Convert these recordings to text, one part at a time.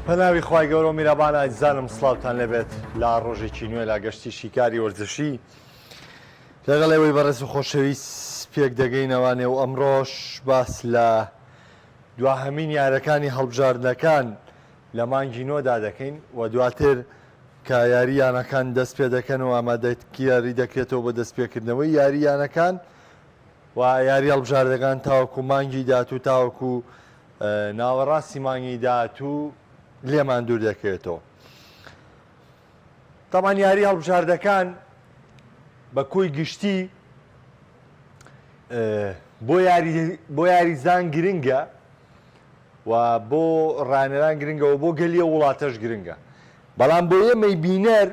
بەناوی خوای گەورە و میرەبان ئازیزانم سڵاوتان لێبێت لە ڕۆژێکی نوێ لە گەشتی شیکاری وەرزشی لەگەڵ ئێوەی بەڕێز و خۆشەویست پێک دەگەینەوە نێو ئەمڕۆش باس لە دواهەمین یارەکانی هەڵبژاردنەکان لە مانگی نۆدا دەکەین و دواتر کە یاری یانەکان دەست پێ دەکەن و ئامادەیاری دەکرێتەوە بۆ دەستپێکردنەوەی یاری یانەکان و یاری هەڵبژاردەکان تاوەکو مانگی داهاتوو تاوەکو ناوەڕاستی مانگی داهاتوو لێمان دوور دەکەوێتەوە. تەبعەن یاری هەڵبژاردەکان بە کۆی گشتی بۆ یاری بۆ یاریزان گرنگە و بۆ ڕانەران گرنگە و بۆ گەلی ئەو وڵاتەش گرنگە بەڵام بۆ ئێمەی بینەر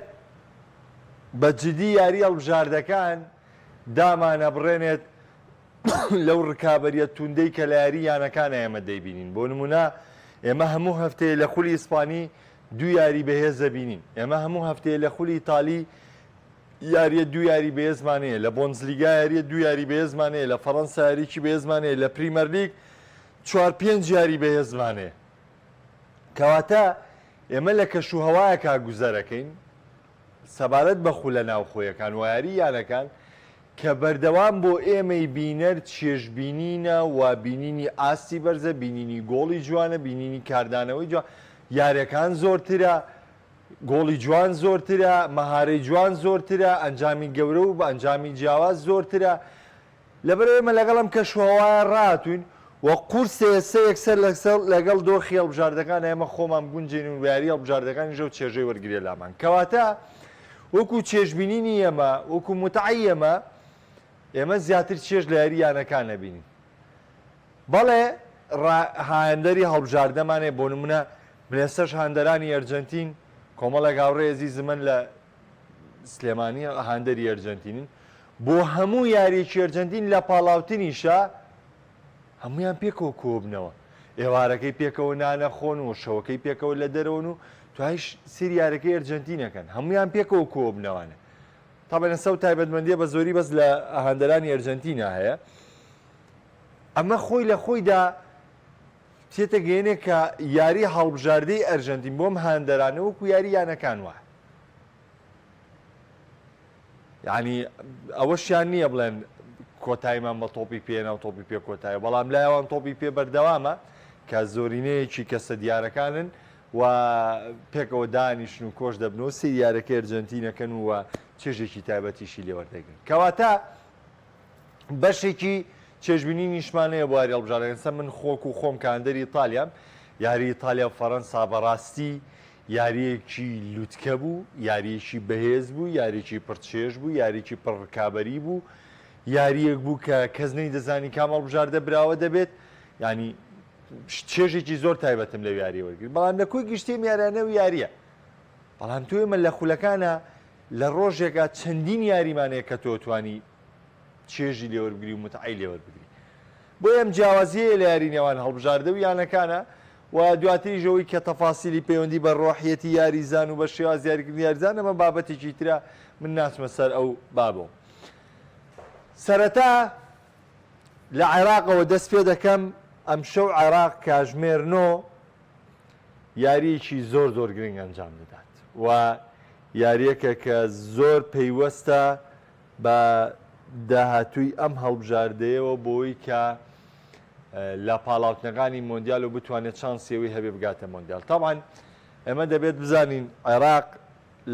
بە جدی یاری هەڵبژاردەکان دامانەبڕێنێت لەو ڕکابەریە توندەی کە لە یاری یانەکانە ئێمە دەیبینین بۆ نمونە ئێمە هەموو هەفتەیە لە خولی ئیسپانی دوو یاری بەهێز دەبینین ئێمە هەموو هەفتەیە لە خولی ئیتالی یاریە دوو یاری بەهێزمان هەیە لە بۆندسلیگا یاریە دوو یاری بەهێزمان هەیە لە فەڕەنسا یاریی بەهێزمان هەیە لە پریمەرلیگ چوار پێنج یاری بەهێزمان هەیە کەواتە ئێمە لە کەش و هەوایەکا گوزەرەکەین سەبارەت بە خولە ناوخۆیەکان و یاری یانەکان کە بەردەوام بۆ ئێمەی بینەر چێژبینینە و بینینی ئاستی بەرزە، بینینی گۆڵی جوانە، بینینی کاردانەوەی جوان، یاریەکان زۆرترە، گۆڵی جوان زۆرترە، مەهارەی جوان زۆرترە، ئەنجامی گەورە و ئەنجامی جیاواز زۆرترە. لەبەرئەوەی ئێمە لەگەڵ ئەم کەشوهەوایە ڕاهاتووین و قورسە ئێستا یەکسەر لەسەر لەگەڵ دۆخی هەڵبژاردەکان ئێمە خۆمان بگونجێنین و یاری هەڵبژاردەکانیش ئەو چێژەی وەرگرێ لامان. کەواتە وەکو چێژبینینی ئێمە، وەکو موتعەی ئێمە، ئێمە زیاتر چێژ لە یاری یانەکان ئەبینین. بەڵێ هاندەری هەڵبژاردەمان هەیە، بۆ نمونە من ئێستاش هاندەرانی ئەرجەنتین، کۆمەڵێک هاوڕێی ئەزیزم هەن لە سلێمانی هاندەری ئەرجەنتینن، بۆ هەموو یارییەکی ئەرجەنتین لە پاڵاوتنیشا هەموویان پێکەوە کۆبنەوە، ئێوارەکەی پێکەوە نانەخۆن و شەوەکەی پێکەوە لە دەرەوەن و دوایش سەیری یاریەکەی ئەرجەنتین ئەکەن، هەموویان پێکەوە کۆبنەوانە. تەبعەن ئێستا ئەو تایبەتمەندیە بە زۆری بەس لە هاندەرانی ئەرجەنتینا هەیە. ئەمە خۆی لە خۆیدا تێتەگەیەنێ کە یاری هەڵبژاردەی ئەرجەنتین بۆم هاندەرانە وەکو یاری یانەکان وایە. یانی ئەوەشیان نییە بڵێن کۆتاییمان بە تۆپی پێ ناو تۆپی پێ کۆتایی بەڵام لایوان تۆپی پێ بەردەوامە کە زۆرینەیەکی کەسە دیارەکانن و پێکەوە دانیشن و کۆش دەبن و سەیری یارەکەی ئەرجەنتینەکەن و چێژێکی تایبەتیشی لێوەردەگرن کەواتە بەشێکی چێژبینی نیشمان هەیە بۆ یاری هەڵبژاردەکان سە من خۆک و خۆم کاندەری ئیتالیام یاری ئیتالیا و فەرەنسا بەڕاستی یارییەکی لوتکە بوو، یارییەکی بەهێز بوو، یارییەکی پڕ چێژ بوو، یارییەکی پڕ ڕکابەری بوو، یارییەک بوو کە کەس نەیدەزانی کام هەڵبژاردە براوە دەبێت، یانی چێژێکی زۆر تایبەتم لەو یارییە وەرگرت، بەڵام لە کۆی گشتی ئەم یاریانە و یارییە، بەڵام تۆ ئێمە لە خولەکانە لە ڕۆژێکا چەندین یاریمان هەیە کە تۆ توانی چێژی لێ وەربگری و متعەی لێ وەربگری. بۆیە ئەم جیاوازییەیە لە یاری نێوان هەڵبژاردە و یانەکانە و دواتریش ئەوەی کە تەفاسیلی پەیوەندی بە ڕۆحیەتی یاریزان و بە شێوازی یاریکردنی یاریزان ئەمە بابەتێکی ترە من ناچمە سەر ئەو بابەوە. سەرەتا لە عێراقەوە دەست پێ دەکەم ئەمشەو عێراق کاژمێر نۆ یارییەکی زۆر زۆر گرنگ ئەنجام دەدات و یارییەکە کە زۆر پەیوەستە بە داهاتووی ئەم هەڵبژاردەیەوە بۆی کە لە پاڵاوتنەکانی مۆندیال و بتوانێت چانسی ئەوەی هەبێ بگاتە مۆندیال. تەبعەن ئێمە دەبێت بزانین عێراق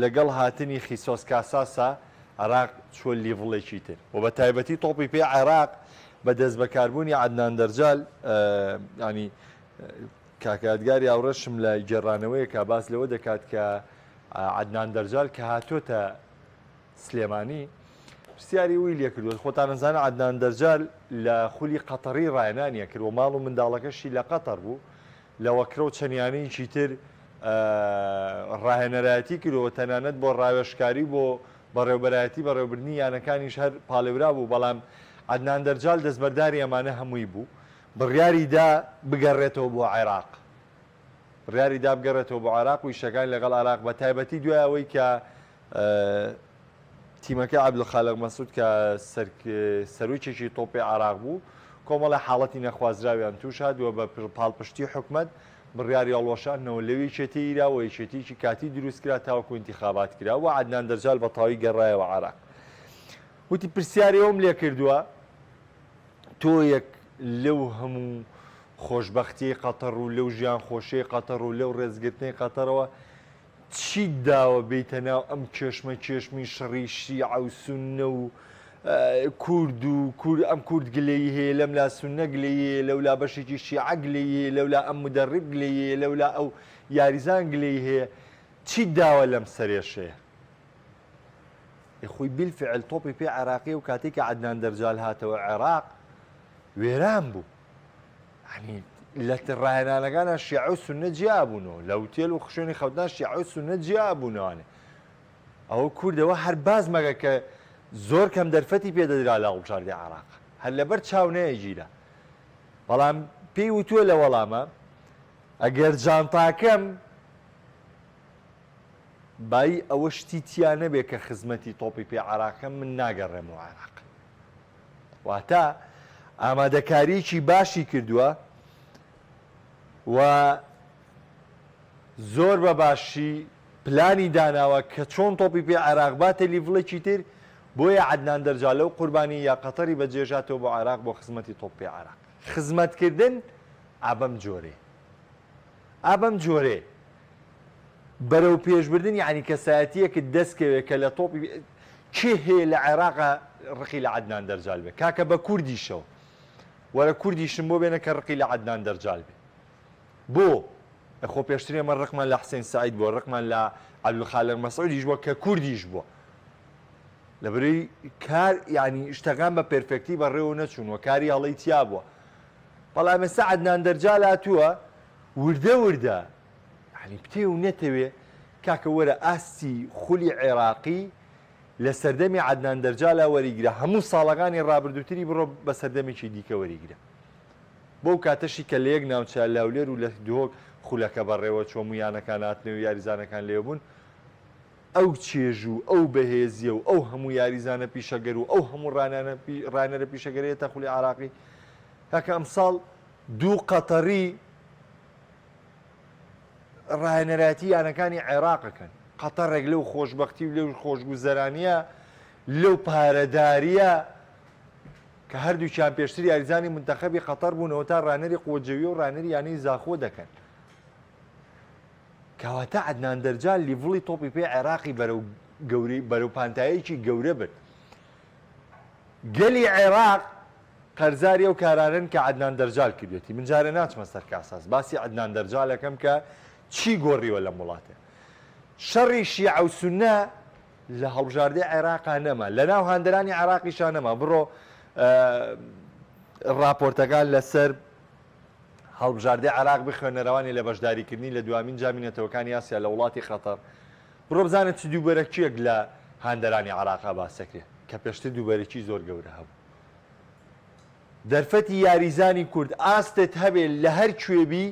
لەگەڵ هاتنی خیسۆس کاساسا عێراق چووە لیڤڵێکی تر و بە تایبەتی تۆپی پێی عێراق بە دەستبەکاربوونی عەدنان دەرجال ینی کاکە یادگاری هاوڕێشم لە گێڕانەوەیەکە باس لەوە دەکات کە عەدنان دەرجال کە هاتۆتە سلێمانی پرسیاری ئەوی لێکردووە، خۆتان ئەزانن عەدنان دەرجال لە خولی قەتەڕی ڕاهێنانی ئەکرد و ماڵ و منداڵەکەشی لە قەتەر بوو، لە وەکرە و چەند یانەیەکی تر ڕاهێنەرایەتی کردووە، تەنانەت بۆ ڕاوێژکاری و بۆ بەڕێوبەرایەتی بەڕێوەبردنی یانەکانیش هەر پاڵێورا بوو، بەڵام عەدنان دەرجال دەستبەرداری ئەمانە هەمووی بوو، بڕیاری دا بگەڕێتەوە بۆ عێراق. بڕیاری دا بگەڕێتەوە بۆ عێراق و ئیشەکانی لەگەڵ عێراق بە تایبەتی دوای ئەوەی کە تیمەکەی عەبدولخالق مەسعود کە سەرۆکێکی تۆپی عێراق بوو، کۆمەڵێ حاڵەتی نەخوازراویان تووش هات و بە پاڵپشتی حکومەت بڕیاری هەڵوەشاندنەوە لەو یەکێتییە یرا و یەکێتییەکی کاتی دروست کرا تاوەکو ئینتیخابات کرا و عەدنان دەرجال بە تەواوی گەڕایەوە عێراق. وتی پرسیاری ئەوم لێ کردووە تۆ یەک لەو هەموو خۆشبەختیەی قەتەڕ و لەو ژیان خۆشیەی قەتەڕ و لەو ڕێزگرتنەی قەتەڕەوە چیت داوە بێیتە ناو ئەم کێشمە کێشمی شەڕی شیعە و سوننە و کورد و کورد ئەم کورد گلەیی هەیە لەم لا سوننە گلەیی هەیە لەولا بەشێکی شیعە گلەیی هەیە لەولا ئەم مدەڕیب گلەیی هەیە لەولا ئەو یاریزان گلەیی هەیە چیت داوە لەم سەرێشەیە؟ خۆی بیلفعل تۆپی پێ عێراقی و کاتێک کە عەدنان دەرجال هاتەوە عێراق وێران بوو ینی لە ڕاهێنانەکانە شیعە و سوننە جیا بوونەوە لە وتێل و شوێنی خەوتان شیعە و سوننە جیا بوونەوانێ ئەوە کوردەوە هەر باز مەگە کە زۆر کەم دەرفەتی پێدەدرا لە هەڵبژاردەی عێراق هەر لەبەر چاو نەیەگیرا بەڵام پێی وتووە لە وەڵامە ئەگەر جانتاکەم بایی ئەوە شتی تیا نەبێ کە خزمەتی تۆپی پێ عێراقەکەم من ناگەڕێمەوە عێراق. واتە ئامادەکارییەکی باشی کردووە و زۆر بە باشی پلانی داناوە کە چۆن تۆپی پێ عێراق باتە لیڤڵێکی تر، بۆیە عەدنان دەرجا لەو قوربانی یا قەتەری بەجێژاتەوە بۆ عێراق بۆ خزمەتی تۆپ پێ عێراق. خزمەتکردن ئا بەم جۆرەیە. ئا بەم جۆرەیە. بەرەو پێشبردن یانی کەسایەتیەکت دەست کەوێ کە لە تۆپی کێ هەیە لە عێراقا ڕقی لە عەدنان دەرجال بێ کاکە بە کوردیشەوە وەرە کوردیشم بۆ بێنە کە ڕقی لە عەدنان دەرجال بێ بۆ خۆ پێشتر ئێمە ڕقمان لە حسێن سعید بووە ڕقمان لە عەبدولخالق مەسعودیش بووە کە کوردیش بووە لەبەرەی کار یعنی شتەکان بە perfect ی بەڕێوە نەچوون و کاری هەڵەی تیا بووە بەڵام ئێستا عەدنان دەرجال هاتووە وردە وردە یانی بتەوێ و نەتەوێ کاکە وەرە ئاستی خولی عێراقی لە سەردەمی عەدنان دەرجالا وەریگرە هەموو ساڵەکانی ڕابردووتری بڕۆ بە سەردەمێکی دیکە وەریگرە بەو کاتەشی کە لە یەک ناوچە لە هەولێر و لە دهۆک خولەکە بەڕێوە چوو هەموو یانەکان هاتنەوە و یاریزانەکان لێ بوون ئەو چێژ و ئەو بەهێزیە و ئەو هەموو یاریزانە پیشەگەر و ئەو هەموو ڕانەرە پیشەگەرەیە تا خولی عێراقی کاکە ئەمساڵ دوو قەتەری ڕاهێنەرایەتی یانەکانی عێراق ئەکەن. قەتەڕێک لەو خۆشبەختی و لەو خۆشگوزەرانییە، لەو پارەدارییە کە هەردووکیان پێشتر یاریزانی مونتەخەبی قەتەر بوونەوە تا ڕانەری قوە جەویە و ڕانەری یانەی زاخۆ دەکەن. کەواتە عەدنان دەرجال لیڤڵی تۆپی پێی عێراقی بەرەو گەورەی بەرەو پانتایەکی گەورە برد. گەلی عێراق قەرزاری ئەو کارانەن کە عەدنان دەرجال کردوێتی من جارێ ناچمە سەر کاساس باسی عەدنان دەرجال ئەکەم کە چی گۆڕیوە لەم وڵاتە شەڕی شیعە و سوننە لە هەڵبژاردەی عێراقا نەما لە ناو هاندەرانی عێراقیشا نەما بڕۆ ڕاپۆرتەکان لەسەر هەڵبژاردەی عێراق بخوێنەرەوانی لە بەشداریکردنی لە دوامین جامی نەتەوەکانی ئاسیا لە وڵاتی قەتەر بڕۆ بزانە چ دووبەرەکییەک لە هاندەرانی عێراقا باسەکرێ کە پێشتر دووبەرەکی زۆر گەورە هەبوو دەرفەتی یاریزانی کورد ئاستت هەبێ لە هەر کوێ بی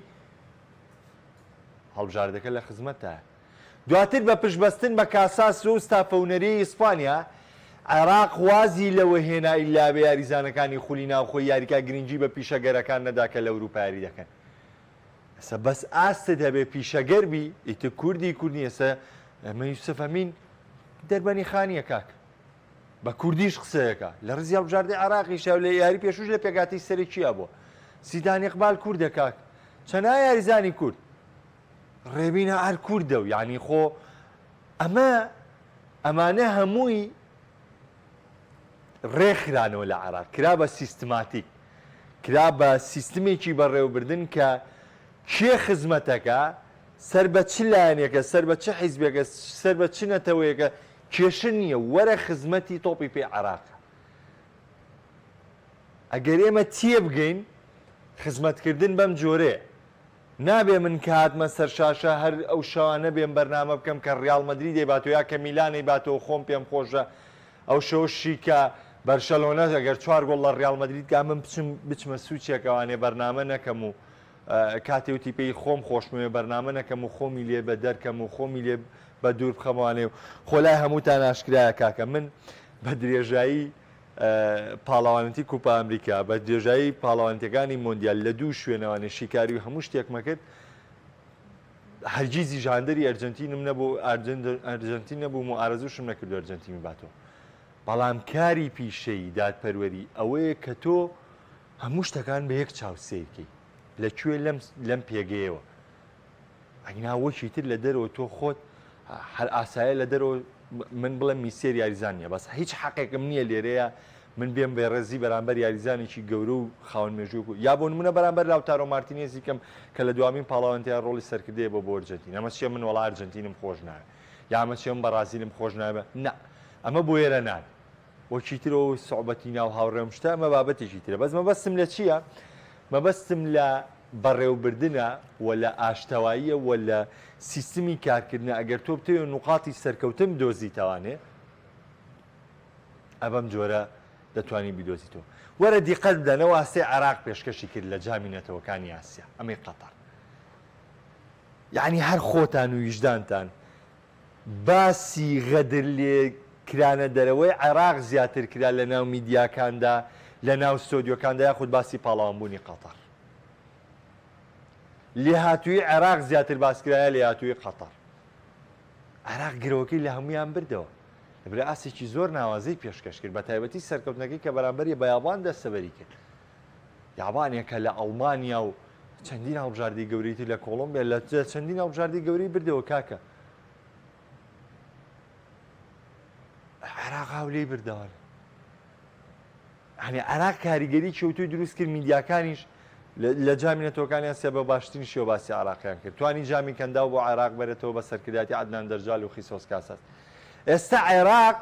هەڵبژاردەکە لە خزمەتتایە. دواتر بە پشتبەستن بە کاساس و ستافە هونەریی ئیسپانیا، عێراق وازی لەوە هێنا ئیلا بێ یاریزانەکانی خولی ناوخۆی یاریگا گرنگی بە پیشەگەرەکان نەدا کە لە ئەوروپا یاری دەکەن. ئێستا بەس ئاستت هەبێ پیشەگەر بی ئیتر کوردی کورد نیە ئێستا ئەمە یوسف ئەمین دەربەنی خانیە کاک. بە کوردیش قسەیەکە لە ڕیزی هەڵبژاردەی عێراقیشە و لە یاری پێشووش لە پێکهاتەی سەرەکییا بووە. سیدان ئیقبال کوردە کاک. چەناا یاریزانی کورد. ڕێبینە هەر کوردە و یانی خۆ ئەمە ئەمانە هەمووی ڕێکخرانەوە لە عێراق کرا بە سیستماتیک کرا بە سیستمێکی بەڕێوەبردن کە کێ خزمەتەکە سەر بە چ لایەنێکە سەر بە چ حیزبێکە سەر بە چ نەتەوەیەکە کێشە نییە وەرە خزمەتی تۆپی پێی عێراقە. ئەگەر ئێمە تێبگەین خزمەتکردن بەم جۆرەیە. نابێ من کە هاتمە سەر شاشە هەر ئەو شەوانە بێم بەرنامە بکەم کە ڕیاڵ مەدرید ئەیباتەوە یا کە میلان ئەیباتەوە خۆم پێم خۆشە ئەو شەوەشی کە بەرشەلۆنە ئەگەر چوار گۆڵ لە ڕیاڵ مەدرید کا من بچم بچمە سوچێکەوانێ بەرنامە نەکەم و کاتێ وتی پێی خۆم خۆشمەوێ بەرنامە نەکەم و خۆمی لێ بە دەرکەم و خۆمی لێ بە دوور بخەمەوانێ و خۆ لای هەمووتان ئاشکرایە کاکە من بە درێژایی پاڵەوانێتی کوپا ئەمریکا بە درێژایی پاڵەوانێتیەکانی مۆندیال لە دوو شوێنەوانێ شیکاری و هەموو شتێکمە کرد. هەرگیزیش هاندەری ئەرجەنتینم نەبوو ئەرجەنتین نەبووم و ئارەزووشم نەکردو ئەرجەنتین بباتەوە بەڵام کاری پیشەیی دادپەروەری ئەوەیە کە تۆ هەموو شتەکان بە یەک چاو سەیرکەی لە کوێ لەم لەم پێگەیەوە ئەگینا وەکی تر لە دەرەوە تۆ خۆت هەر ئاسایە لە دەرەوە من بڵێم میسێر یاریزان نییە بەس هیچ حەقێکم نییە لێرەیە من بێم بێڕێزی بەرامبەر یاریزانێکی گەورە و خاوەن مێژووک و یا بۆ نمونە بەرامبەر لاوتارۆ مارتینێزی کەم کە لە دوامین پاڵاوانتیا ڕۆڵی سەرکردەیە بۆ بۆ ئەرجەنتین ئەمە چیە من وەڵا ئەرجەنتینم خۆش ناوێ یا ئەمە چیە من بەڕازیلم خۆش ناوێ نا ئەمە بۆ ئێرە نابێ وەکی ترەوە سوعبەتی ناو هاوڕێم شتە ئەمە بابەتێکی ترە بەس مەبەستم لە چییە؟ مەبەستم لە بەڕێوبردنە و لە ئاشتەواییە و لە سیستمی کارکردنە ئەگەر تۆ بتەوێ نوقاتی سەرکەوتن بدۆزیتەوانێ ئە بەم جۆرە دەتوانی بیدۆزیتەوە. وەرە دیقەت بدەن ئەو ئاستەی عێراق پێشکەشی کرد لە جامی نەتەوەکانی ئاسیا ئەمەی قەتەر یعنی هەر خۆتان و ویژدانتان باسی غەدر لێ کرانە دەرەوەی عێراق زیاتر کرا لە ناو میدیاکاندا لە ناو ستۆدیۆکاندا یاخود باسی پاڵەوانبوونی قەتەر لێهاتوویی عێراق زیاتر باس کرا یا لێهاتوویی قەتەر عێراق گرەوەکەی لە هەموویان بردەوە لەبرە ئاستێکی زۆر ناوازەی پێشکەش کرد بە تایبەتی سەرکەوتنەکەی کە بەرامبەری بە یابان دەستەبەری کرد یابانێکە لە ئەڵمانیا و چەندین هەڵبژاردەی گەورەی تر لە کۆڵۆمبیا لە چەندین هەڵبژاردەی گەورەی بردەوە کاکە عێراق هاو لێی بردەوە هەنی عێراق کاریگەری چەوتوی دروست کرد میدیاکانیش لە جامی نەتەوەکانیان سێ بە باشترین شێوە باسی عێراقیان کرد توانی جامی کەنداو بۆ عێراق بەرێتەوە بە سەرکردایەتی عەدنان دەرجال و خیسۆس کاساس ئێستا عێراق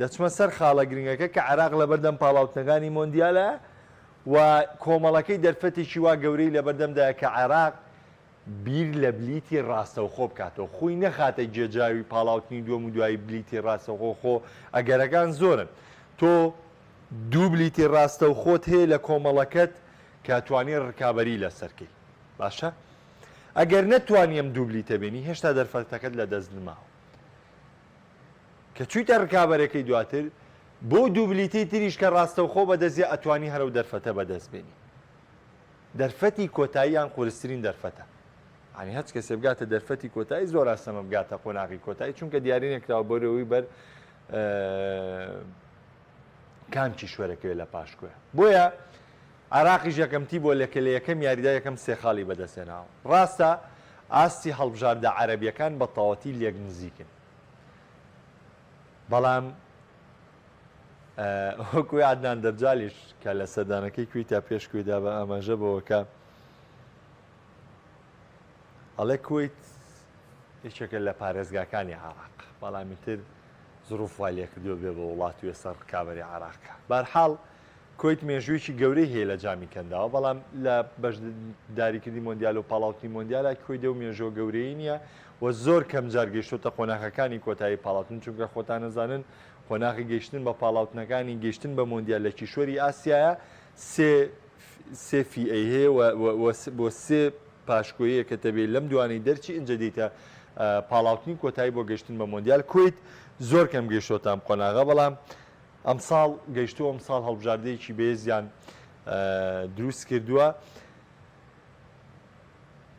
دەچمە سەر خاڵە گرنگەکە کە عێراق لەبەردەم پاڵاوتنەکانی مۆندیالە و کۆمەڵەکەی دەرفەتێکی وا گەورەی لەبەردەمدایە کە عێراق بیر لە بلیتی ڕاستەوخۆ بکاتەوە، خۆی نەخاتە گێژاوی پاڵاوتنی دووەم و دوایی بلیتی ڕاستەوخۆ، خۆ ئەگەرەکان زۆرن. تۆ دوو بلیتی ڕاستەوخۆت هەیە لە کۆمەڵەکەت کە توانی ڕکابەری لەسەر کەی. باشە؟ ئەگەر نەتوانی ئەم دوو بلیتە بێنی هێشتا دەرفەتەکەت لەدەست نماوە. کە چوویتە ڕکابەرەکەی دواتر بۆ دوو بلیتەی تریش کە ڕاستەوخۆ بەدەستە ئەتوانی هەر ئەو دەرفەتە بەدەست بێنی. دەرفەتی کۆتایی یان قورسترین دەرفەتە. یانی هەچ کەسێ بگاتە دەرفەتی کۆتایی زۆر ئاستەمە بگاتە قۆناغی کۆتایی چونکە دیاری نەکراوە بەرەوەی بەر کام کیشوەرەکەوێ لە پاشکۆیە. بۆیە عێراقیش یەکەم تی بۆ لەکە لە یەکەم یاریدا یەکەم سێ خاڵی بەدەستهێناوە. ڕاستە ئاستی هەڵبژاردە عەرەبیەکان بە تەواوەتی لێک نزیکن. بەڵام وەکو عەدنان دەرجالیش کە لە سەردانەکەی کویتا پێش کوێدا بە ئاماژە بەوە کە ئەڵێ کوەیت یەکێکە لە پارێزگاکانی عراق بەڵام ئیتر زروف وای لێکردووە بێ بە وڵات و ئێستا ڕکابەری عراقە بارحاڵ کوەیت مێژوویەکی گەورەی هەیە لە جامی کەنداوە، بەڵام لە بەشداریکردنی مۆندیال و پاڵاوتنی مۆندیالا کوەیت ئەو مێژووە گەورەیەی نییە و زۆر کەم جار گەیشتۆتە قۆناخەکانی کۆتایی پاڵاوتن، چونکە خۆتان ئەزانن قۆناخی گەیشتن بە پاڵاوتنەکانی گەیشتن بە مۆندیال لە کیشوەری ئاسیایە سێ سێ فیئەی هەیە و و بۆ سێ پاشکۆیە کە دەبێ لەم دوانەی دەرچی ئینجا دێیتە پاڵاوتنی کۆتایی بۆ گەیشتن بە مۆندیال کوەیت زۆر کەم گەیشتۆتە ئەم قۆناغە بەڵام ئەمساڵ گەیشتووە، ئەمساڵ هەڵبژاردەیەکی بەهێزیان دروست کردووە.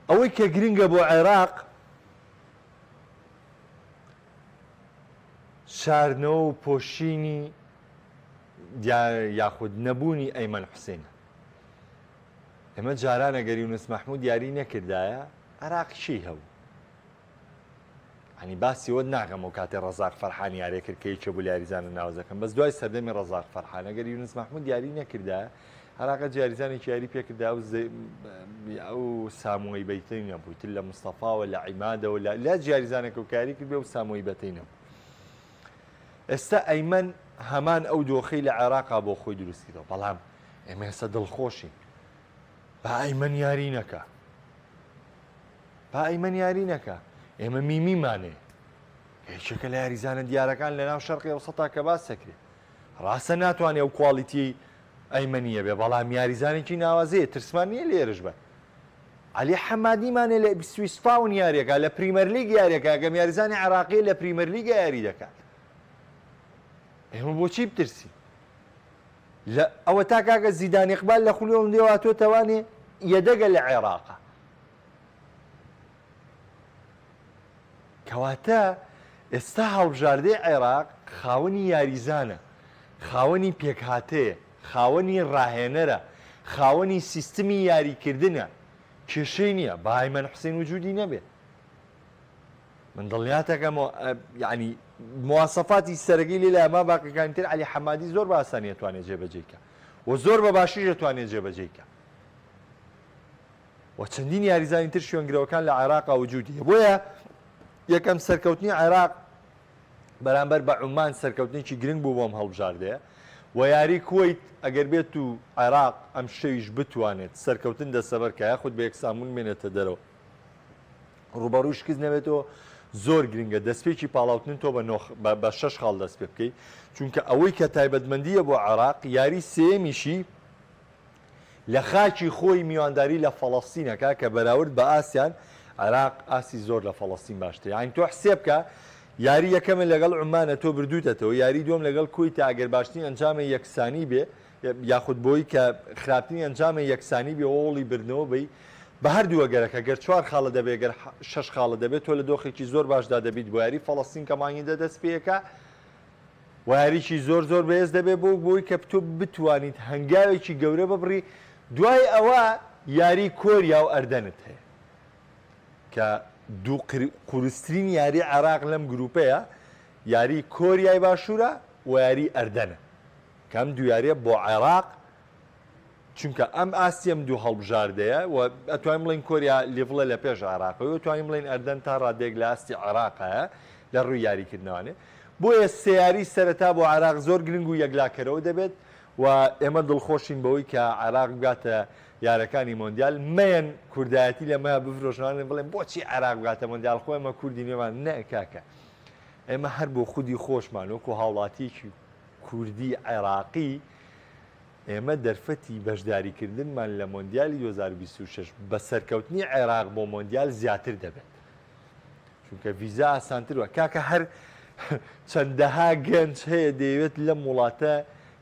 ئەوەی کە گرنگە بۆ عێراق شاردنەوە و پۆشینی یاخود نەبوونی ئەیمەن حوسێنە. ئێمە جاران ئەگەر یونس مەحمود یاری نەکردایە عێراق چی هەبوو؟ یانی باسی ئەوەت ناکەم ئەو کاتەی ڕەزاق فەرحان یاری کرد کە یەکێ بوو لە یاریزانە ناوزەکەم بەس دوای سەردەمی ڕەزاق فەرحان ئەگەر یونس مەحمود یاری نەکردایە عراقە یاریزانێکی یاری پێکردا ئەو ئەو سامۆی بەیتەی نەبوو تر لە مستەفاوە لە عیمادەوە لە لە یاریزانێکە و کاری کرد بێ و سامۆی بەتەی نەبوو ئێستا ئەیمەن هەمان ئەو دۆخەی لە عێراقا بۆ خۆی دروست کردەوە بەڵام ئێمە ئێستا دڵخۆشین با ئەیمەن یاری نەکا با ئەیمەن یاری نەکا ئێمە میمیمان هەیە یەکێکە لە یاریزانە دیارەکان لە ناو شەرقی ئەوسەتا کە باس دەکرێت ڕاستە ناتوانێت ئەو quality ئەیمەنیە بێ بەڵام یاریزانێکی ناوازەیە ترسمان نییە لێرش بەر علی حەمادیمانێ لە ئیپسویچ تاون یاریەکە لە پریمەرلیگ یاریەکە گەم یاریزانی عراقی لە پریمەرلیگ یاری دەکات ئێمە بۆچی بترسی لە ئەوە تا کاکە زیدان ئیقبال لە خولی ئۆڵندێ هاتووەتەوانێ یەدەگە لە عێراقە. کەواتە ئێستا هەڵبژاردەی عێراق خاوەنی یاریزانە، خاوەنی پێکهاتەیە، خاوەنی ڕاهێنەرە، خاوەنی سیستمی یاریکردنە، کێشەی نییە با ئەیمەن حوسێن وجودی نەبێ. من دڵنیاتەکەمەوە یعنی مواسەفاتی سەرەکی لێ لای ما باقیەکانی تر عەلی حەمادی زۆر بە ئاسانی ئەتوانێ جێبەجێی کە و زۆر بە باشیش ئەتوانێ جێبەجێی کە و چەندین یاریزانی تر شوێنگرەوەکان لە عێراقا وجودی هەیە بۆیە یەکەم سەرکەوتنی عێراق بەرامبەر بە عومان سەرکەوتنێکی گرنگ بوو بۆم هەڵبژاردەیە و یاری کوەیت ئەگەر بێت و عێراق ئەم شەویش بتوانێت سەرکەوتن دەسەبەر کە یاخود بە یەکسانبوون بێنێتە دەرەوە ڕووبەڕووی شکست نەبێتەوە زۆر گرنگە دەستپێکی پاڵاوتن تۆ بە نۆ بە شەش خاڵ دەست پێ بکەیت چونکە ئەوەی کە تایبەتمەندیە بۆ عێراق یاری سێیەمیشی لە خاکی خۆی میوانداری لە فەڵەستین ئەکا کە بەراورد بە ئاستیان عێراق ئاستی زۆر لە فەڵەستین باشترە یانی تۆ حسێب کە یاری یەکەمە لەگەڵ عومانە تۆ بردووتەتەوە یاری دووەم لەگەڵ کوەیتە ئەگەر باشترین ئەنجامە یەکسانی بێ یاخود بۆی کە خراپترین ئەنجامە یەکسانی بێ هەوڵی بردنەوە بی بە هەردوو ئەگەرەکە گەر چوار خاڵە دەبێ گەر شەش خاڵە دەبێت تۆ لە دۆخێکی زۆر باشدا دەبیت بۆ یاری فەڵەستین کە مانگی دە دەست پێیەکە و یاریی زۆر زۆر بەهێز دەبێت بۆ بۆی کە تۆ بتوانیت هەنگاوێکی گەورە ببڕی دوای ئەوە یاری کۆریا و ئەردەنت هەیە کە دوو قورسترین یاری عێراق لەم گروپەیە یاری کۆریای باشوورە و یاری ئەردەنە کە ئەم دوو یاریە بۆ عێراق چونکە ئەم ئاستی ئەم دوو هەڵبژاردەیە و ئەتوانین بڵێین کۆریا level ە لە پێش عێراقەوە و توانین بڵێین ئەردەن تا ڕادەیەک لە ئاستی عێراقایە لە ڕووی یاریکردنەوانێ بۆیە سێ یاری سەرەتا بۆ عێراق زۆر گرنگ و یەکلاکەرەوە دەبێت و ئێمە دڵخۆشین بەوەی کە عێراق بگاتە یارەکانی مۆندیال مەیەن کوردایەتی لەمە بفرۆشنوانێ بڵێن بۆچی عێراق بگاتە مۆندیال خۆ ئێمە کوردی نوێمان نە کاکە ئێمە هەر بۆ خودی خۆشمان وەکو هاوڵاتیەکی کوردی عێراقی ئێمە دەرفەتی بەشداریکردنمان لە مۆندیالی 2026 بە سەرکەوتنی عێراق بۆ مۆندیال زیاتر دەبێت. چونکە ڤیزا ئاسانتر وە کاکە هەر چەندەها گەنج هەیە دەیەوێت لەم وڵاتە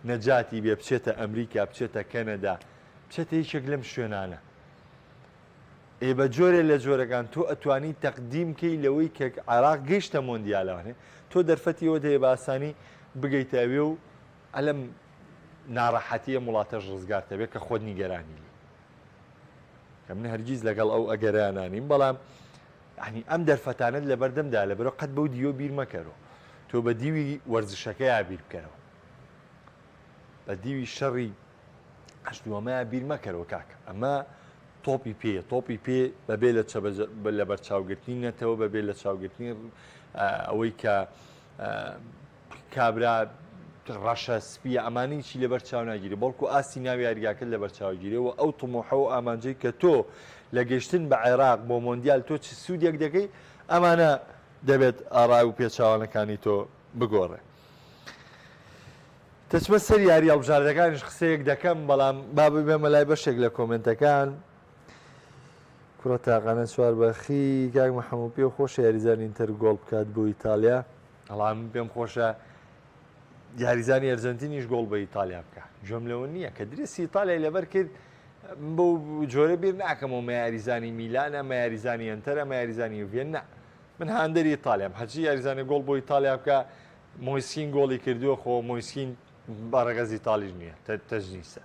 نەجاتی بێ بچێتە ئەمریکا بچێتە کەنەدا بچێتە یەکێک لەم شوێنانە. ئێ بە جۆرێ لە جۆرەکان تۆ ئەتوانی تەقدیم کەی لەوەی کە عێراق گەیشتە مۆندیالەوانێ تۆ دەرفەتی ئەوەت هەیە بە ئاسانی بگەیتە ئەوێ و ئەلەم ناڕەحەتی ئەم وڵاتەش ڕزگارت هەبێ کە خۆت نیگەرانی لێی کە من هەرگیز لەگەڵ ئەو ئەگەرانە نیم بەڵام یعنی ئەم دەرفەتانەت لەبەردەمدا لەبەرەوە قەت بەو دیوە بیر مەکەرەوە تۆ بە دیوی وەرزشەکەیا بیر بکەرەوە بە دیوی شەڕی هەشتووەمەیا بیر مەکەرەوە کاکە ئەمە تۆپی پێ تۆپی پێ بەبێ لە لە بەرچاوگرتنی نەتەوە بەبێ لە چاوگرتنی ئەوەی کە کابرا ڕەشە سپیە ئەمانە هیچی لەبەر چاو ناگیرێ بەڵکو ئاستی ناو یاریگاکەت لەبەر چاوگیرێ و ئەو طموحە و ئامانجەی کە تۆ لە گەشتن بە عێراق بۆ مۆندیال تۆ چ سوودێک دەکەی ئەمانە دەبێت ئارای و پێچاوانەکانی تۆ بگۆڕێ. دەچمە سەر یاری هەڵبژاردەکانیش قسەیەک دەکەم بەڵام با ببێمە لای بەشێک لە کۆمنتەکان کوڕە تاقانە چوار بەخی کاک محەممە پێ خۆش یاریزان ئینتەر گۆڵ بکات بۆ ئیتالیا ئەڵام من پێم خۆشە یاریزانی ئەرجەنتینیش گۆڵ بە ئیتالیا بکە گوێم لەوە نییە کە درێسی ئیتالیای لەبەر کرد بەو جۆرە بیر ناکەمەوە مە یاریزانی میلانە مە یاریزانی ئەنتەرە مە یاریزانی یوڤێن نا من هاندەری ئیتالیام هەرچی یاریزانە گۆڵ بۆ ئیتالیا بکە مۆیسکین گۆڵی کردووە خۆ مۆیسکین بە ڕەگەز ئیتالیش نییە تەجنیسە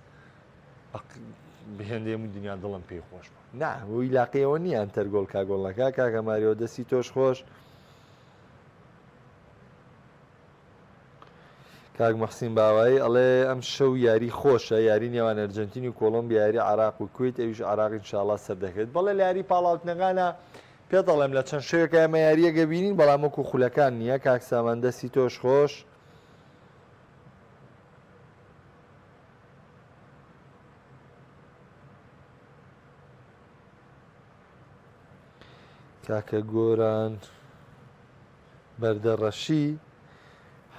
بهێندێم و دنیا دڵم پێی خۆش بوو نا وی لاقەیەوە نییە ئەنتەر گۆڵ کا گۆڵ نەکا کاکە ماریۆ دەستی تۆش خۆش کاک مەحسین باوایی ئەڵێ ئەم شەو یاری خۆشە یاری نێوان ئەرجنتین و کۆڵۆمبیا یاری عراق و کویت ئەویش عراق ئینشاءاللە سەردەکەوێت بەڵێ لە یاری پاڵاوتنەکانە پێت ئەڵێم لە چەند شەوێکە ئێمە یارییەکە بینین بەڵام وەکو خولەکان نییە کاک سامان دەستی تۆش خۆش. کاکە گۆران بەردەڕەشی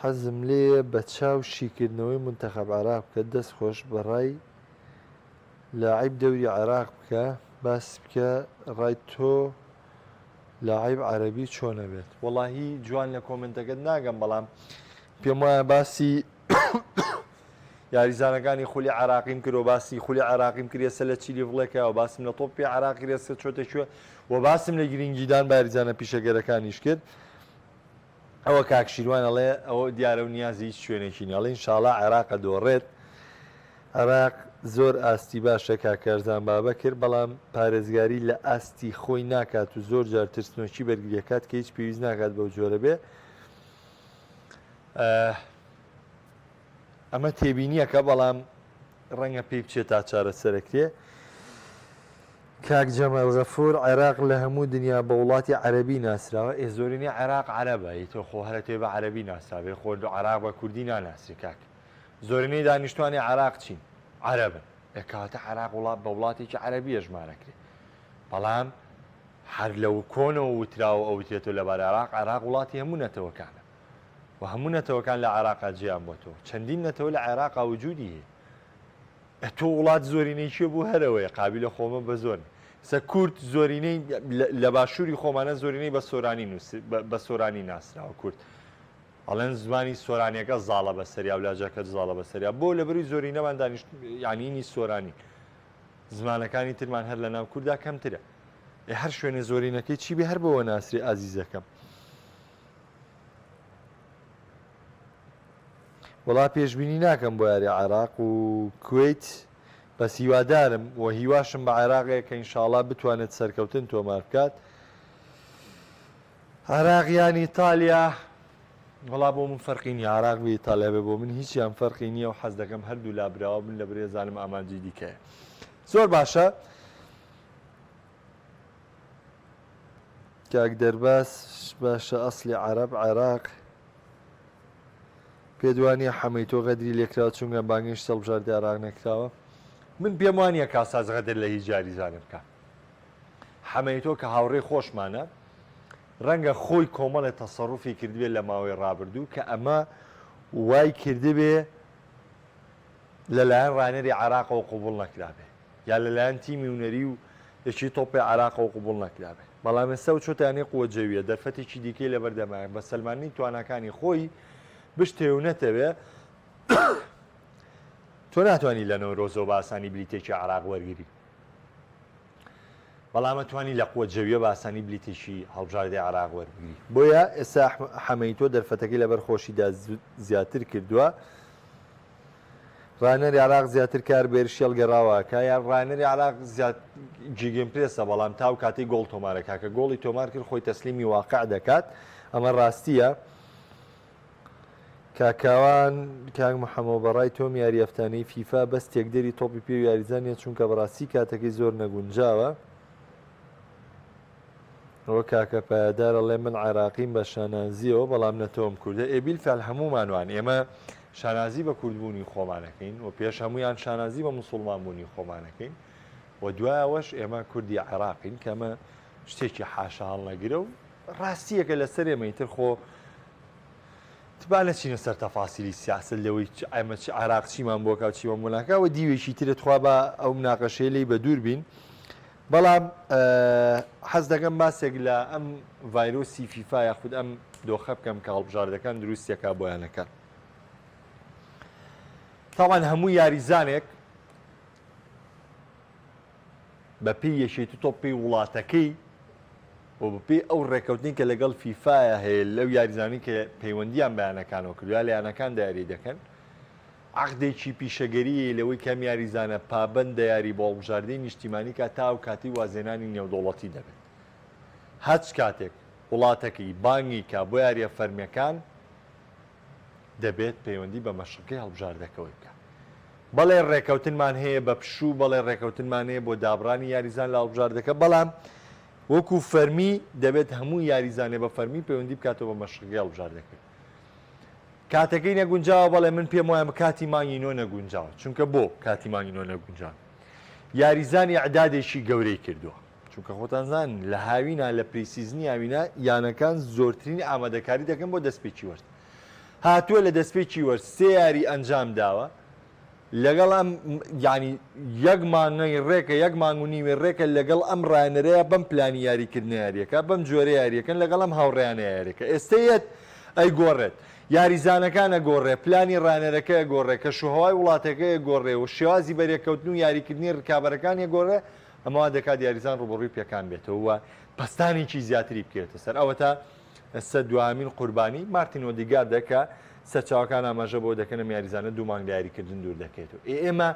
حەزم لێیە بە چاو شیکردنەوەی مونتەخەب عێراق بکە دەست خۆش بەڕای لاعیب دەوری عێراق بکە باس بکە ڕای تۆ لاعیب عەرەبی چۆنە بێت وەڵاهی جوان لە کۆمنتەکەت ناگەم بەڵام پێم وایە باسی. یاریزانەکانی خولی عێراقیم کرد و باسی خولی عێراقیم کرد ئێستا لە چی لیڤڵێکە و باسم لە تۆپی عێراق کرد ئێستا چۆتە کوێ و باسم لە گرنگیدان بە یاریزانە پیشەگەرەکانیش کرد. ئەوە کاک شیروان ئەڵێ ئەوە دیارە و نیازی هیچ شوێنێکی نیە ئەڵێ ئینشاڵا عێراق ئەدۆڕێت. عێراق زۆر ئاستی باشە کاک کارزان بابەکر بەڵام پارێزگاری لە ئاستی خۆی ناکات و زۆر جار ترسنۆکی بەرگریەکات کە هیچ پێویست ناکات بەو جۆرە بێ. ئەمە تێبینیەکە بەڵام ڕەنگە پێی بچێت تا چارەسەرەکرێ. کاک جەمال غەفور عێراق لە هەموو دنیا بە وڵاتی عەرەبی ناسراوە ئێ زۆرینەی عێراق عەرەبە ی تۆ خۆ هەرە تێ بە عەرەبی ناسراوێ خۆ عێراق بە کوردی ناناسرێ کاک زۆرینەی دانیشتوانی عێراق چین عەرەبن ئێ کەواتە عێراق وڵات بە وڵاتێکی عەرەبی ئەژمارەکرێ بەڵام هەر لەو کۆنەوە وتراوە ئەوترێتەوە لەبارەی عێراق عێراق وڵاتی هەموو نەتەوەکانە و هەموو نەتەوەکان لە عێراقا جێیان بۆتەوە چەندین نەتەوە لە عێراقا وجودی هەیە ئەتۆ وڵات زۆرینەی کێ بوو هەرەوەیە قابیلە خۆمە بە زۆر سە کورد زۆرینەی لە باشووری خۆمانە زۆرینەی بە سۆرانی بە سۆرانی ناسراوە کورد ئەڵێن زمانی سۆرانیەکە زاڵە بە سەریا و لاجەکە زاڵە بە سەریا بۆ لەبەری زۆرینەمان دانیشت یانینی سۆرانی زمانەکانی ترمان هەر لە ناو کووردا کەمترە هەر شوێنێ زۆرینەکەی چی بێ هەر بەوە ناسری ئازیزەکەم. وەڵا پێشبینی ناکەم بۆ یاری عێراق و کوەیت بەس هیوادارم و هیواشم بە عێراقەیە کە ئینشاڵا بتوانێت سەرکەوتن تۆمار بکات عێراق یان ئیتالیا وەڵا بۆ من فەرقی نییە عێراق بێ ئیتالیا بێ بۆ من هیچیان فەرقی نییە و حەز دەکەم هەردوو لا براوە بن لە برێزانم ئامانجی دیکەیە زۆر باشە کاک دەرباز باشە ئەسلی عەرەب عێراق پێت وانیە حەمەی تۆ غەدری لێکراوە چونگە بانگێشتی هەڵبژاردەی عێراق نەکراوە؟ من پێم وانیە کاساس غەدر لە هیچ یاریزانێ بکا حەمەی تۆ کە هاوڕێی خۆشمانە ڕەنگە خۆی کۆمەڵێ تەسەڕوفی کردبێ لە ماوەی ڕابردوو کە ئەمە وای کردبێ لەلایەن ڕانەری عێراقەوە قبوڵ نەکرابێ یا لەلایەن تیمی هونەری و یەکێتی تۆپی عێراقەوە قبوڵ نەکرابێت، بەڵام ئێستا ئەو چۆتە یانەی قوە جەوییە، دەرفەتێکی دیکەی لەبەردەمایە بە سەلماندنی تواناکانی خۆی بشتەوێ و نەتەوێ، تۆ ناتوانی لە نەورۆزەوە بە ئاسانی بلیتێکی عێراق وەرگری، بەڵام ئەتوانی لە قوە جەوییە بە ئاسانی بلیتێکی هەڵبژاردەی عێراق وەربگری، بۆیە ئێستا حەمەیتۆ دەرفەتەکەی لەبەر خۆشیدا زیاتر کردووە. ڕاهێنەری عێراق زیاتر کار بە هێرشی هەڵگەڕاوە ئەکا یان ڕاهێنەری عێراق زیاد gegenpress ە بەڵام تا ئەو کاتەی گۆڵ تۆمار ئەکا کە گۆڵی تۆمار کرد خۆی تەسلیمی واقع دەکات ئەمە ڕاستیە کاکاوان کاک محەمەو بەڕای تۆم یاری هەفتانەی فیفا بەس تێکدەری تۆپی پێ و یاریزان نیە چونکە بەڕاستی کاتەکەی زۆر نەگونجاوە ئەوە کاکە پایەدار ئەڵێ من عێراقیم بە شانازیەوە بەڵام نەتەوەم کوردە ئێ بیلفعل هەموومان وان ئێمە شانازی بە کوردبوونی خۆمانەکەین و پێش هەمویان شانازی بە مسوڵمان بوونی خۆمانەکەین و دوایەوەش ئێمە کوردی عێراقین کە ئەمە شتێکی حاشا هەڵنەگرە و ڕاستیەکە لەسەر ئێمە ئیتر خۆ با نەچینە سەر تەفاسیلی سیاسەت لەوەی ئەمە چ عێراق چیمان بۆ کا و چیمان بۆ ناکا و دیوێکی ترە تخوا با ئەو مناقەشەیە لێی بە دوور بین بەڵام حەز دەکەم باسێک لە ئەم ڤایرۆسی فیفا یاخود ئەم دۆخە بکەم کە هەڵبژاردەکان دروستیەکە بۆ یانەکان. تاوان هەموو یاریزانێک بەپێی یەکێتی تۆپی وڵاتەکەی و بەپێی ئەو ڕێکەوتنی کە لەگەڵ فیفاە هەیە لەو یاریزانی کە پەیوەندیان بەیانەکانەوە کردوە لە یانەکان دیاری دەکەن عەقدێکی پیشەگەریی لەوەی کە ئەم یاریزانە پابەندە یاری بۆ هەڵبژاردەی نیشتیمانی کا تا ئەو کاتەی وازهێنانی نێودەوڵەتی دەبێت. هەچ کاتێک وڵاتەکەی بانگی کا بۆ یارییە فەرمییەکان دەبێت پەیوەندی بە مەشقگەی هەڵبژاردەکەوەی بکات. بەڵێ رێکەوتنمان هەیە بە پشوو، بەڵێ رێکەوتنمان هەیە بۆ دابڕانی یاریزان لە هەڵبژاردەکە، بەڵام وەکو فەرمی دەبێت هەموو یاریزانێ بە فەرمی پەیوەندی بکاتەوە بە مەشقگەی هەڵبژاردەکەی. کاتەکەی نەگونجاوە بەڵێ من پێم وایە کاتی مانگی نۆ نەگونجاوە چونکە بۆ کاتی مانگی نۆ نەگونجاوە یاریزانی ئەعدادێکی گەورەی کردووە چونکە خۆتان زان لە هاوینا لە pre-season ی هاوینا یانەکان زۆرترین ئامادەکاری دەکەن بۆ دەستپێکی وەرز هاتووە لە دەستپێکی وەرز سێ یاری ئەنجام داوە لەگەڵ ئەم یانی یەک مانگەی ڕێکە یەک مانگ و نیوێ ڕێکە لەگەڵ ئەم ڕایەنەرەیە بەم پلانی یاریکردنە یاریەکە بەم جۆرە یاریەکەن لەگەڵ ئەم هاوڕێیانە یاریەکە ئێستە یەت ئەیگۆڕێت. یاریزانەکان ئەگۆڕێ، پلانی ڕانەرەکە ئەگۆڕێ، کەشوهەوای وڵاتەکە ئەگۆڕێ و شێوازی بەرێککەوتن و یاریکردنی ڕکابەرەکان ئەگۆڕێ، ئەمە وا دەکات یاریزان ڕووبەڕووی پێکان بێتەوە و پەستانێکی زیاتری بکەوێتە سەر. ئەوەتا ئێستا دواهەمین قوربانی مارتین ئۆدیگاردە کە سەرچاوەکان ئاماژە بەوە دەکەن ئەم یاریزانە دوو مانگ لە یاریکردن دوور دەکەوێتەوە. ئێ ئێمە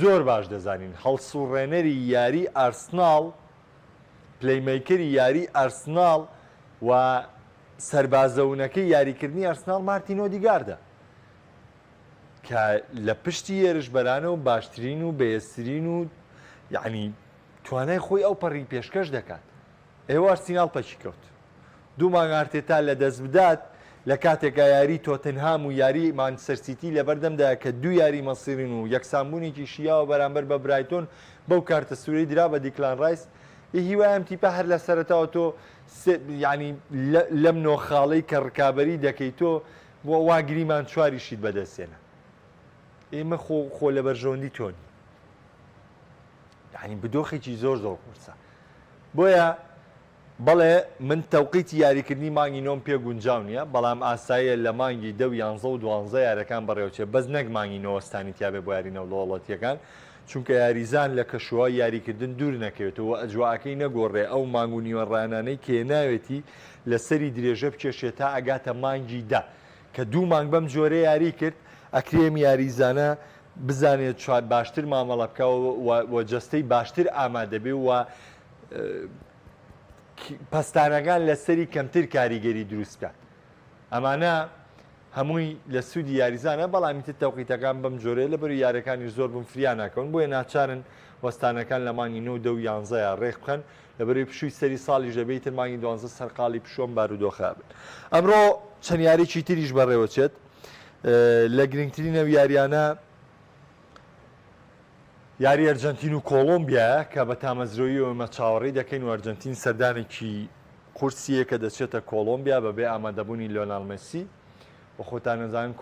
زۆر باش دەزانین هەڵسوڕێنەری یاری ئارسناڵ، playmaker ی یاری ئارسناڵ و سەربازەونەکەی یاریکردنی ئارسناڵ مارتین ئۆدیگاردە کە لە پشتی هێرشبەرانە و باشترین و بەهێزترین و یعنی توانای خۆی ئەو پەڕی پێشکەش دەکات. ئێوە ئارسیناڵ پەکی کەوت. دوو مانگ ئارتێتا لەدەست بدات لە کاتێکا یاری تۆتنهام و یاری مانچستەر سیتی لەبەردەمدایە کە دوو یاری مەسیرین و یەکسانبوونێکی شیاوە بەرامبەر بە برایتۆن بەو کارتە سوورەی درا بە دیکلان ڕایس ی هیوای ئەم تیپە هەر لە سەرەتاوە تۆ یانی لەم نۆ خاڵەی کە ڕکابەری دەکەی تۆ وا گریمان چواریشیت بەدەست هێنا ئێمە خۆ خۆ لە بەرژەوەندی تۆ نیە یانی بدۆخێکی زۆر زۆر قورسە بۆیە بەڵێ من تەوقیتی یاریکردنی مانگی نۆم پێ گونجاو نیە بەڵام ئاساییە لە مانگی دە و یانزە و دوانزە یارەکان بەڕێوەچێ بەس نەک مانگی نۆ وەستانی تیابێ بۆ یاری نەودەوڵەتیەکان چونکە یاریزان لە کەشوهەوای یاریکردن دوور نەکەوێتەوە و ئەجوائەکەی نەگۆڕێ ئەو مانگ و نیوە ڕانانەی کە هێناوێتی لەسەری درێژە بکێشێ تا ئەگاتە مانگی دە کە دوو مانگ بەم جۆرە یاری کرد ئەکرێ ئەم یاریزانە بزانێت چوار باشتر مامەڵە بکا و جەستەی باشتر ئامادەبێ و پەستانەکان لەسەری کەمتر کاریگەری دروست بکات ئەمانە هەمووی لە سوودی یاریزانە بەڵام ئیتر تەوقیتەکان بەم جۆرەیە لەبەر یارەکانی زۆر بوون فریا ناکەون بۆیە ناچارن وەستانەکان لە مانگی نۆ دە و یانزەیا ڕێک بخەن لەبەرەی پشووی سەری ساڵیش دەبێ ئیتر مانگی دوانزە سەرقاڵی پشووەم بارودۆخە بن ئەمڕۆ چەند یاریی تریش بەڕێوەچێت لە گرنگترین ئەو یاریانە یاری ئەرجەنتین و کۆڵۆمبیایە کە بە تامەزرۆییەوە ئێمە چاوەڕێی دەکەین و ئەرجەنتین سەردانێکی قورسییە کە دەچێتە کۆڵۆمبیا بەبێ ئامادەبوونی لیۆناڵ مێسی و خۆتان دەزانن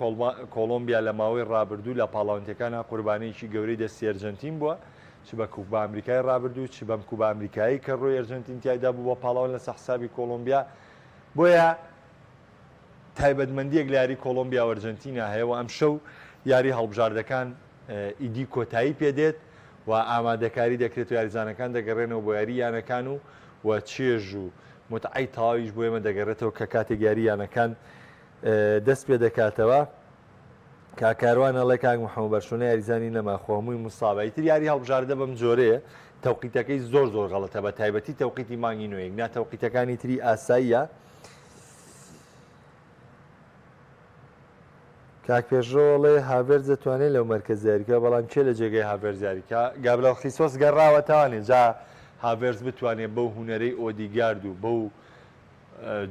کۆڵۆمبیا لە ماوەی ڕابردوو لە پاڵاوتیەکانە قوربانییەکی گەورەی دەستی ئەرجەنتین بووە چ بە کوپا ئەمریکای ڕابردوو چ بەم کوپا ئەمریکایی کە ڕۆی ئەرجەنتین تیایدا بوو بە پاڵەوان لەسەر حسابی کۆڵۆمبیا بۆیە تایبەتمەندییەک لە یاری کۆڵۆمبیا و ئەرجەنتینا هەیە و ئەمشەو یاری هەڵبژاردەکان ئیدی کۆتایی پێدێت و ئامادەکاری دەکرێت و یاریزانەکان دەگەڕێنەوە بۆ یاری یانەکان و و چێژ و متعەی تەواویش بۆ ئێمە دەگەڕێتەوە کە کاتێک یاری یانەکان دەست پێ دەکاتەوە. کاک کاروان ئەڵێ کاک محەممەد بەرشۆنە یاریزانی نەما خۆ هەمووی مصابە ئیتر یاری هەڵبژاردە بەم جۆرەیە تەوقیتەکەی زۆر زۆر غەڵەتە بە تایبەتی تەوقیتی مانگی نۆیەک نا تەوقیتەکانی تری ئاساییە کاک پێشڕەو ئەڵێ هاڤێرتز دەتوانێت لەو مەرکەز یاریکا بەڵام کێ لە جێگەی هاڤێرتز یاریکا گابرێل خیسۆس گەڕاوە توانێت جا هاڤێرتز بتوانێت بەو هونەرەی ئۆدیگارد و بەو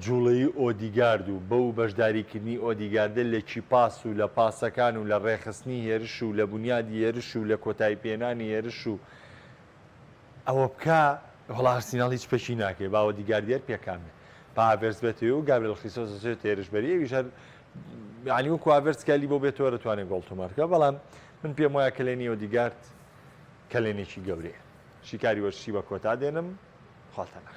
جوڵەی ئۆدیگارد و بەو بەشداریکردنی ئۆدیگاردە لە key pass و لە پاسەکان و لە ڕێکخستنی هێرش و لە بونیادی هێرش و لە کۆتایی پێنانی هێرش و ئەوە بکا وەڵا ئارسیناڵ هیچ پەکی ناکەوێ با ئۆدیگارد یەر پێکان بێ با هاڤێرتز بێتەوە و گابرێل خیسۆس دەچێتە هێرشبەری ئەویش هەر یعنی وەکو هاڤێرتز کالی بۆ بێتەوە دەتوانێت گۆڵ تۆمار بکا بەڵام من پێم وایە کەلێنی ئۆدیگارد کەلێنێکی گەورەیە شیکاری وەرزشی بە کۆتا دێنم خواتان لەگەڵ.